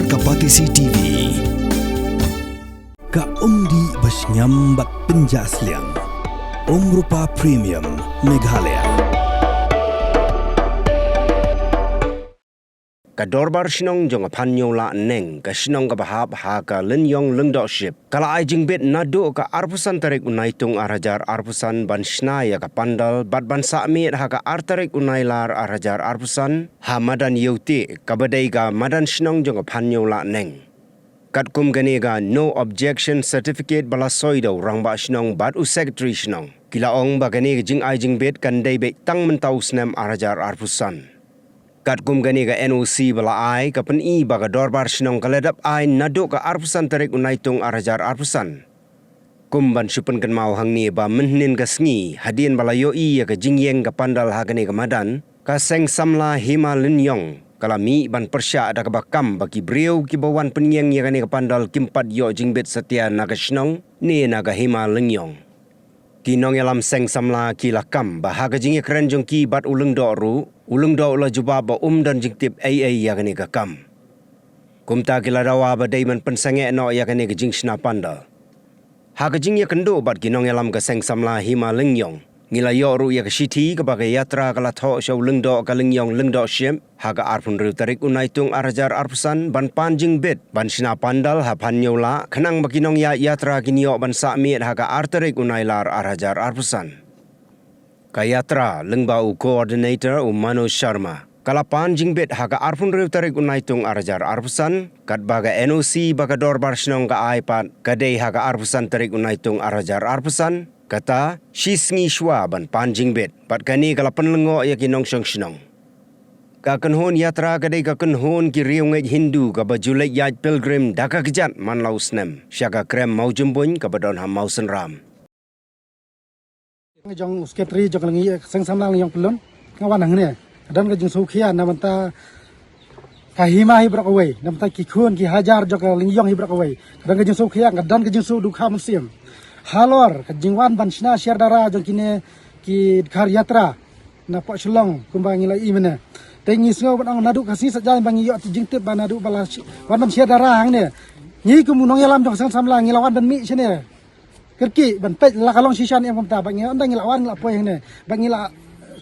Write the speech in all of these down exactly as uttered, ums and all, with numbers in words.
Ka Batesi T V. Ka umdih ba shngiam bad pynjah sliang. Umrupa Premium Meghalaya. Ka Dorbar Shnong jong ka Phanniewlah Neng, ka shnong kaba hap ha ka Lyniong Lyngdoh Ship, ka la ai jingbit naduh ka arphew san tarik u Naitung ar hajar arphew san ban shna ïa ka pandal bad ban sah miet ha ka ar tarik u Nailar ar hajar arphew san ha madan Ïewtieh, kaba dei ka madan shnong jong ka Phanniewlah Neng. Katkum kane ka no objection certificate ba la soi da u Rangbah Shnong bad u Secretary Shnong, ki la ong ba kane ka jingai jingbit kan dei beit tang mynta u snem ar hajar arphew san. Katkum kane ka N O C ba la ai, ka pyni ba ka Dorbar Shnong ka la dep ai naduh ka arphew san tarik u Naitung ar hajar arphew san kum ban shu pynkynmaw hangne ba mynhynnin ka sngi, hadien ba la ïohi ïa ka jingïeng ka pandal ha kane ka madan, ka Seng Samla Hima Lyniong ka la mih ban pyrshah da kaba kam ba ki briew kiba wan pynïeng ïa kane ka pandal kim pat ïoh jingbit satia na ka shnong ne na ka Hima Lyniong. Ki nongïalam Seng Samla ki la kam ba ha ka jingïakren jong ki bad u Lyngdoh ruh, u Lyngdoh u la jubab ba um don jingtip ei ei ïa kane ka kam. Kumta ki la dawa ba dei ban pynsangeh noh ïa kane ka jingshna pandal. Ha ka jingïakynduh bad ki nongïalam ka Seng Samla Hima Lyniong, ngi la ïoh ruh ïa ka shithi kaba ka ïatra ka la thoh sha u Lyngdoh ka Lyniong Lyngdoh Ship ha ka arphew hynriew tarik u Naitung ar hajar arphew san ban pan jingbit ban shna pandal ha Phanniewlah, khnang ba ki nongïaid ïatra kin ïoh ban sah miet ha ka ar tarik u Nailar ar hajar arphew san. Ka ïatra lyngba u coordinator u Manoj Sharma ka la pan jingbit ha ka arphew hynriew tarik u Naitung ar hajar arphew san, katba ka N O C ba ka Dorbar Shnong ka ai pat ka dei ha ka arphew san tarik u Naitung ar hajar arphew san, kata shi sngi shuwa ban pan jingbit, bad kane ka la pynlyngngoh ïa ki nongshong shnong. Ka kynhun ïatra ka dei ka kynhun ki riewngeit Hindu kaba ju leit ïaid pilgrim da ka kjat man la u snem sha ka krem Mawjymbuin kaba don ha Mawsynram. Jong u Secretary jong ka Lyngi, Seng Samla Lyniong Pyllun, nga wan hangne ka don ka jingsngewkhia na bynta ka hima hi baroh kawei, na bynta ki khun ki hajar jong ka Lyniong hi baroh kawei. Ka don ka jingsngewkhia, ka don ka jingsngewdukha mynsiem. Halor ka jingwan ban shna shiar dara jong kine ki dkhar ïatra na poh Shillong kumba ngi la ïohi mynne. Te ngi sngew ban ong naduh ka sngi saitjaiñ ba ngi ïoh jingtip ba naduh ba la shi-, wan ban shiar dara hangne. Ngi kum u nongïalam jong ka Seng Samla ngi la wan ban mih shane. Kyrkieh ban peit la ka long shisha ne em kumta, ba ngi ynda ngi la wan ngi la poi hangne, ba ngi la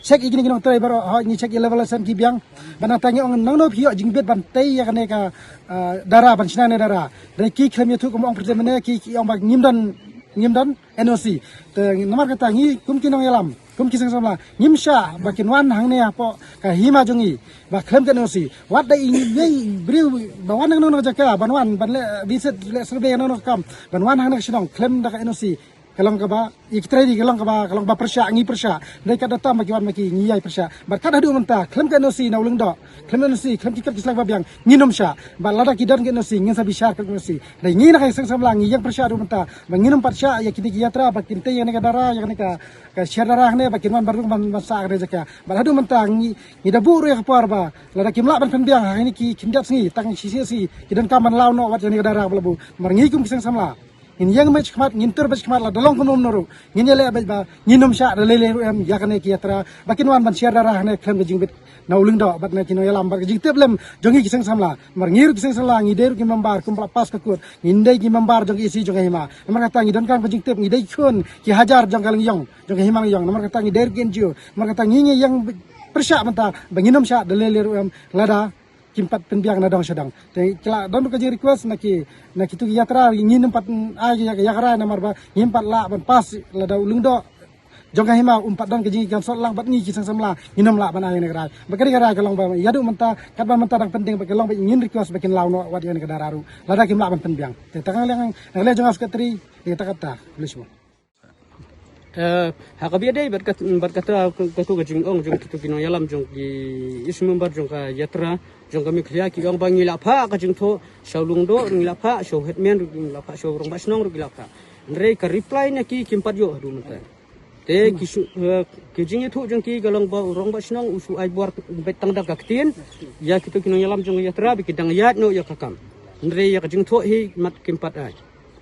check ïa kine ki nongtrei baroh, hooid ngi check ïa level lesson ki biang. Ba nangta ngi ong nangno phi ïoh jingbit ban tei ïa kane ka, ah, dara, ban shna ne dara. Dei ki khlem ïathuh, kum ong pyrthei mynne ki, ki ong ba ngim don, ngim don N O C. Te namar kata ngi kum ki nongïalam, kum ki Seng Samla, ngim shah ba kin wan hangne hapoh ka hima jong ngi ba khlem ka N O C. Wat da i ngi, i briew ba wan na kano kano ka jaka ban wan ban leh visit, leh survey na kano kano ka kam, ban wan hangne ka shnong khlem da ka N O C, ka long kaba, ïa ki trei ri ka long kaba, ka long ba pyrshah, ngi pyrshah. Dei ka da tam ba ki wan ma ki, ngi ïai pyrshah. Bad kat haduh mynta khlem ka N O C na u Lyngdoh, khlem N O C, khlem ki kot ki sleng ba biang, ngin ym shah. Bad lada ki don ka N O C ngin sa bishar ka N O C. Dei ngi na ka Seng Samla ngi ïeng pyrshah haduh mynta ba ngin ym pat shah ïa kine ki ïatra ba kin tei ïa kane ka dara, ïa kane ka, ka shiar dara hangne ba kin wan ban rung ban, ban sah ha kane ka jaka. Bad haduh mynta ngi, ngi da buh ruh ïa ka por ba lada kim lah ban pynbiang ha kine ki khyndiat sngi, tang shi sngi shi, ki donkam ban law noh wat ïa kane ka dara ba la buh. Namar ngi kum ki Seng Samla ngin ïeng beit shakhmat, ngin tur beit shakhmat, lada long kumno kumno ruh ngin ïaleh beit ba ngin ym shah da lei lei ruh em ïa kane ka ïatra ba kin wan ban shiar dara hangne khlem ka jingbit na u Lyngdoh bad na ki nongïalam bad ka jingtip lem jong ngi ki Seng Samla. Namar ngi ruh ki Seng Samla ngi dei ruh ki member, kum ba la pass ka kut, ngi dei ki member jong ka E C jong ka hima. Namar kata ngi donkam ka jingtip, ngi dei ki khun ki hajar jong ka Lyniong, jong ka hima Lyniong. Namar kata ngi dei ruh ki N G O. Namar kata ngi, ngi ïeng pyrshah mynta ba ngin ym shah da lei lei ruh em lada kim pat pynbiang na dong sha dong. Te ki la don ruh ka jingrequest na ki, na kitu ki ïatra, ngin ym pat ai ïa ka, ïa ka rai namar ba ngim pat lah ban pass lada u Lyngdoh jong ka hima um pat don ka jingïakynsoh lang bad ngi ki Seng Samla, ngin ym lah ban ai ïa kane ka rai. Ba kane ka rai ka long ba ïa haduh mynta, katba mynta dang pending, ba ka long ba ngin request ba kin law noh wat ïa kane ka dara ruh lada kim lah ban pynbiang. Te tang liang na ka liang jong u Secretary, te ta kata, please mo. Eh, ha kaba ïadei bad kat-, bad kata, katu ka jingong jong kitu ki nongïalam jong ki East Member jong ka ïatra jong ka Meghalaya, ki ong ba ngi la phah ka jingthoh sha u Lyngdoh, ngi la phah sha u Headman, ngi la phah sha u Rangbah Shnong ruh, ngi la phah. Hynrei ka reply na ki kim pat ïoh haduh mynta. Te ki shu-, eh, ki jingïathuh jong ki ka long ba u Rangbah Shnong u shu ai bor beit tang da ka ktien ïa kitu ki nongïalam jong ka ïatra ba ki dang ïaid noh ïa ka kam. Hynrei ïa ka jingthoh hi mat kim pat ai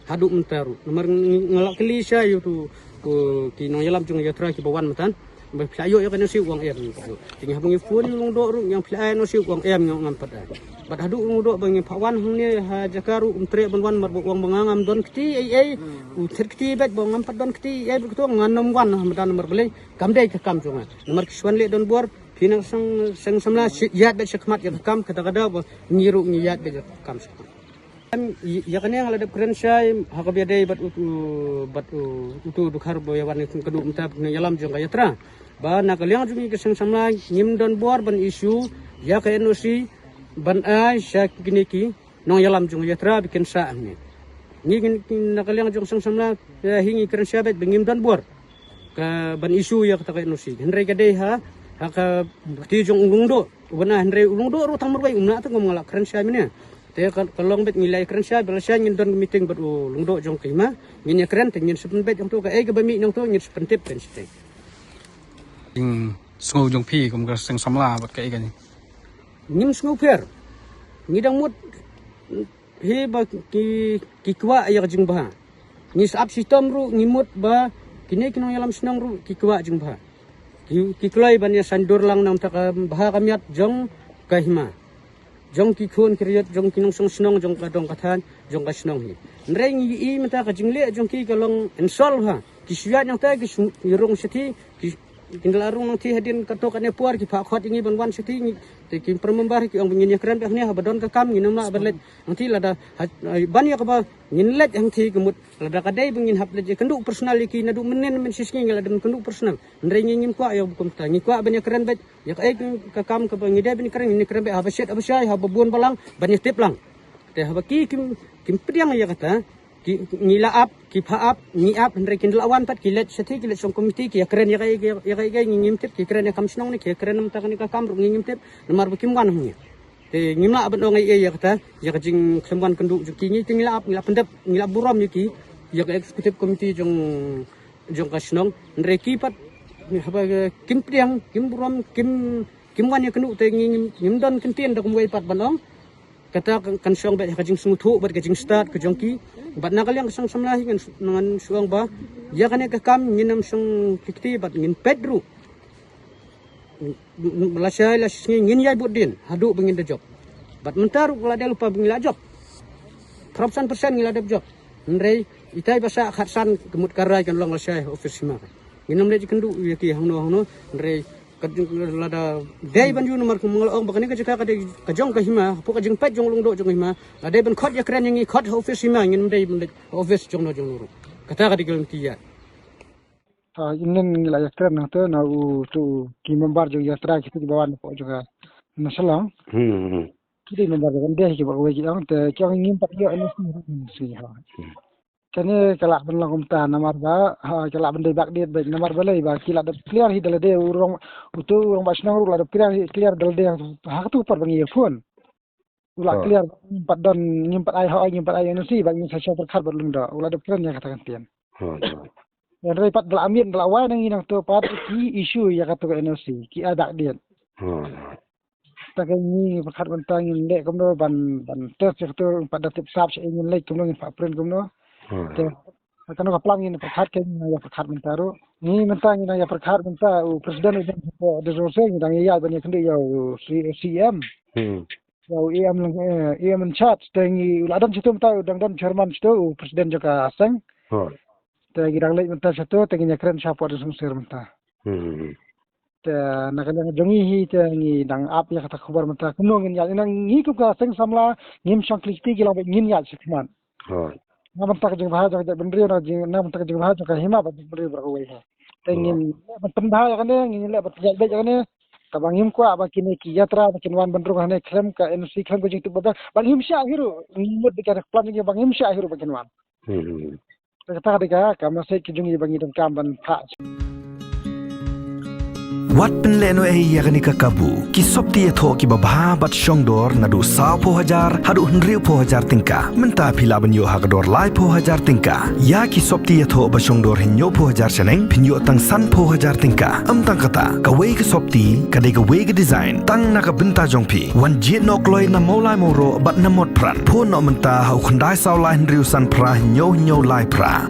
haduh mynta ruh. Namar ng-, nga la kylli sha ïa utu, u, ki nongïalam jong ka ïatra kiba wan mynta. Ba phi la ïoh ïa ka N O C, u ong em. Te ngi hap ngi phone ïa u Lyngdoh ruh, ngi ong phi la ai N O C, u ong em, ngi ong ngam pat ai. Bad haduh u Lyngdoh ba ngi phah wan hangne ha jaka ruh um treh ban wan, namar ba u ong ba nga ngam don kti ei ei. U thied kti beit ba ngam pat don kti ei ei bad kato ngan ym wan ha madan namar balei. Kam dei ka kam jong nga. Namar ki shu wan leh donbor, phi na seng, seng samla, shi, ïaid beit sha khmat ïa ka kam, kata ka daw ba ngi ruh ngi ïaid beit ïa ka kam sha khmat. Em, i-, ïa kane nga la dep kren shai, ha kaba ïadei bad utu, bad u-, utu u dkhar ba ïa wan ïa kynduh mynta, nongïalam jong ka Yatra. Ba na ka liang jong ngi ka seng samla, ngim donbor ban issue ïa ka N O C ban ai sha kine ki nongïalam jong ka Yatra ba kin sah hangne. Ngi, ngi, na ka liang jong seng samla, eh, hi ngi kren shai beit ba ngim donbor ka ban issue ïa kata ka N O C. Hynrei ka dei ha, ha ka kti jong u Lyngdoh. U bana hynrei u Lyngdoh ruh tang marwei um lah tang, kum nga la kren shai mynne. Te ka, ka long beit ngi la kren shai, ba la shai ngin don meeting bad u Lyngdoh jong ka Hima. Ngin ïa kren te ngin sa pynbeit hangto, kaei kaba mih nangto ngin sa pyntip kan shatei. Jingsngew jong phi kum ka seng samla bad kaei kane? Ngim sngew pher. Ngi dang mut hi ba ki, ki kwah ïa ka jingbha. Ngi sa ap shitom ruh ngi mut ba kine ki nongïalam shnong ruh ki kwah jingbha. Ki, ki kloi ban ïa saiñdur lang na ka bynta ka bha ka miat jong ka Hima, jong ki khun ki riat, jong ki nongshong shnong, jong ka dong ka thaiñ, jong ka shnong hi. Hynrei ngi ïohi mynta ka jingleh jong ki ka long insult ha. Ki shu ïaid nangta, ki shu ïa rung shathie, ki, kin la rung nangthie hadien kato kane por, ki phah khot ïa ngi ban wan shathie, ngi, te ki para member ki ong ba ngin ïa kren beit hangne, haba don ka kam ngin ym lah ban leit hangthie. Lada ha, ban ïa kaba ngin leit hangthie ka mut, lada ka dei ba ngin hap leit ïa kynduh personal ïa ki, naduh mynnin mynshisngi ngi la dep kynduh personal. Hynrei ngi ngim kwah ïa kaba kumta, ngi kwah ban ïa kren beit ïa kaei ka kam kaba ngi dei ban ïa kren, ngin ïa kren beit haba shet haba shai, haba bun balang, ban ïa tip lang. Te haba ki kim, kim pdiang ïa kata, ki, ngi la ap, ki phah ap, ngi ap, hynrei kin da la wan pat, ki leit shathie, ki leit shong komiti, ki ïa kren ïa kaei, ïa, ïa kaei, ngi ngim tip, ki kren ïa kam shnong ne, ki ïa kren mynta kane ka kam ruh ngi ngim tip, namar ba kim wan hangne. Te ngim lah ban ong ei ei ïa kata, ïa ka jingkhlem wan kynduh jong ki, ngi te ngi la ap, ngi la pyndep, ngi la burom ïa ki, ïa ka executive committee jong, jong ka shnong, hynrei ki pat, haba, kim pdiang, kim burom, kim, kim wan ïa kynduh te ngi ngim, ngim don kyntien da kumwei pat ban ong. Kata kan, kan shong beit ha ka jingsngewthuh bad ka jingstad ka jong ki. Bad na ka liang ka seng samla hi ngan, ngan shu ong ba ïa kane ka kam ngin ym shong kti kti bad ngin peit ruh. Lashai lashisngi ngin ïai bud dien haduh ba ngin da jop. Bad mynta ruh la dei lypa ba ngin la jop. Phraphew san percent ngin la dep jop. Hynrei itai ba sah khatsan ka mut ka rai kan long lashai ha office Hima. Ngin ym leit kynduh ïa ki hangno hangno. Hynrei ka jong, lada dei ban ju, namar kum nga la ong ba kane ka jaka ka dei ka jong ka Hima, hapoh ka jingpeit jong u Lyngdoh jong ka Hima. La dei ban khot ïa kren ïa ngi, khot ha office Hima, ngin ym dei ban leit ha office jongno jongno ruh. Kata ka dei ka lynti ïa. Ah, ynnin ngi la ïa kren hangto na utu ki member jong Yatra kito kiba wan hapoh jong ka na Shillong. Hmm, hmm. Ki dei member jong ka, dei kiba kawei ki ong te ki ong ngim pat ïoh N O C, N O C ha. Hmm. Kane ka lah ban long kumta namar ba, ha, ka lah ban dei backdate beit namar balei ba ki la dep clear hi da lade, u rong, utu u rangbah shnong ruh la dep clear hi, clear da lade ha katu ka por ba ngi ïa phone. U la clear, ngim pat don, ngim pat ai hok, ngim pat ai N O C, ba ngin sa shu pyrkhat bad u Lyngdoh. U la dep kren ïa kata ka ktien. Hynrei pat da la miet da la wai na ngi nangto pat ki issue ïa katu ka N O C, ki ai backdate. Ta ka ngi pyrkhat mynta ngin leh kumno ban, ban test ïa katu, pat da tip sap sha ngin leh kumno, ngin phah print kumno. Te kano ka plan ngin pyrkhat, ka ngi ïa pyrkhat mynta ruh. Ngi mynta ngi ïa pyrkhat mynta u president u dang, u dang, ngi dang ïa ban ïa kynduh ïa u C-, C E M. Ïa u E M lang, eh, E M in charge, te ngi u la don shitu mynta, u dang don chairman shitu, u president jong ka seng. Te ngi dang leit mynta shitu, te ngi ïa kren shapoh District Council mynta. Te na ka liang jong ngi hi, te ngi dang ap ïa kata ka khubor mynta kumno ngin ïaid. Nang ngi kum ka seng samla ngim shong kti kti, ki long beit ngin ïaid shakhmat. Na mynta ka jingbha jong ka jaitbynriew, na jing, na mynta ka jingbha jong ka Hima bad jaitbynriew baroh kawei hi. Te ngin leh ban pynbha ïa kane, ngin leh ban pynïaid beit ïa kane. Kaba ngim kwah ba kine ki Yatra ba kin wan ban rung hangne khlem ka N O C, khlem ka jingtip ba, ba ngim shah hi ruh, ngim mut ba ka plan jong ngi ba ngim shah hi ruh ba kin wan. Te kata ka dei ka, ka message ka jong ngi ba ngi donkam ban phah. Wat pynlehnohei ïa kane ka kabu. Ki sopti ïathoh kiba bha bad shongdor naduh sawphew hajar haduh hynriewphew hajar tyngka. Mynta phi lah ban ïoh ha ka dor laiphew hajar tyngka. Ïa ki sopti ïathoh ba shongdor hynñiewphew hajar shaneng phin ïoh tang sanphew hajar tyngka. Ym tang kata, kawei ka sopti ka dei kawei ka design tang na ka bynta jong phi. Wan jied noh kloi na Mawlai Mawroh bad na Motphran. Phone noh mynta ha u khyndai saw lai hynriew san phra hynñiew hynñiew lai phra.